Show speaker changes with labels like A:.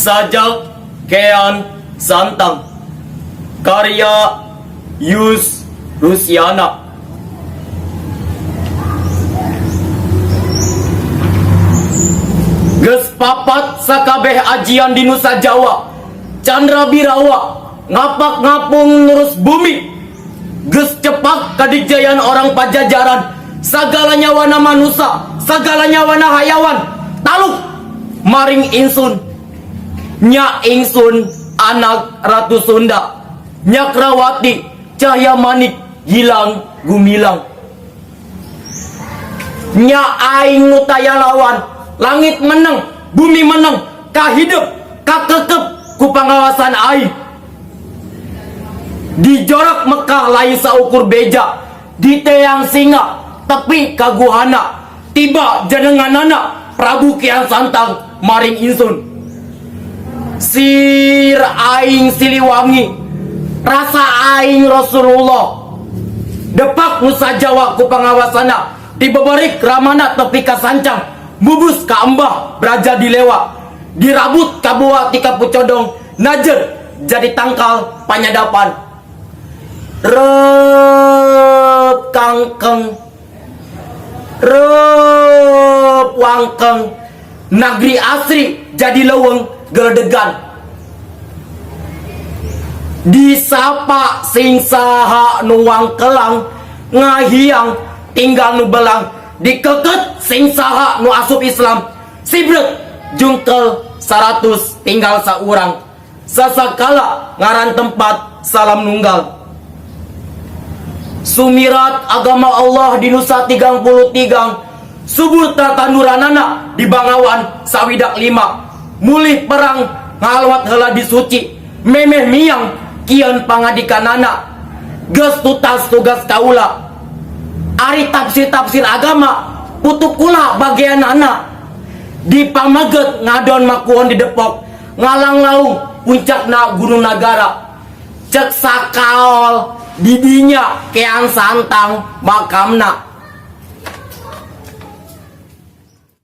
A: Sajak Kean Santang, karya Yus Rusiana. Geus papat sakabeh ajian di Nusa Jawa, Candra Birawa ngapak ngapung nurus bumi. Geus cepak kadikjayaan orang Pajajaran, sagala nyawana manusa, sagala nyawana hayawan taluk maring insun. Nya ingsun anak Ratu Sunda, Nyakrawati Cahya Manik Gilang Gumilang. Nya aing nu taya lawan, langit meneng, bumi meneng, kahidep kakekep ku pangawasan aing. Dijorak Mekah lain saukur beja, diteang singa tepi kaguhana, tiba jenenganana Prabu Kian Santang maring insun. Sir aing Siliwangi, rasa aing Rasulullah, depak Nusa Jawa ku pangawasana, dibeberik ramana tepi kasancang, bubus ka embah braja dilewa, dirabut kabuah tika pucodong, najer jadi tangkal panyadapan. Rep kangkeng, rep wangkeng, nagri asri jadi leuweung geledegan. Disapa sing saha nuang kelang, ngahiang tinggal nu belang, dikeket sing saha nu asup Islam, sibret jungkel 100 tinggal saurang. Sasakala ngaran tempat salam nunggal. Sumirat agama Allah di Nusa 33, subur tatanduranana di Bangawan sawidak 5, mulih perang ngalwat heula di suci, memeh miang kian pangadikanana, geus tutas tugas kaula. Ari tafsir-tafsir agama putu kula bagianana, di Pamaget ngadon makuon di Depok, ngalang laung puncakna Gunung Nagara, cek sakaol didinya Kean Santang makamna.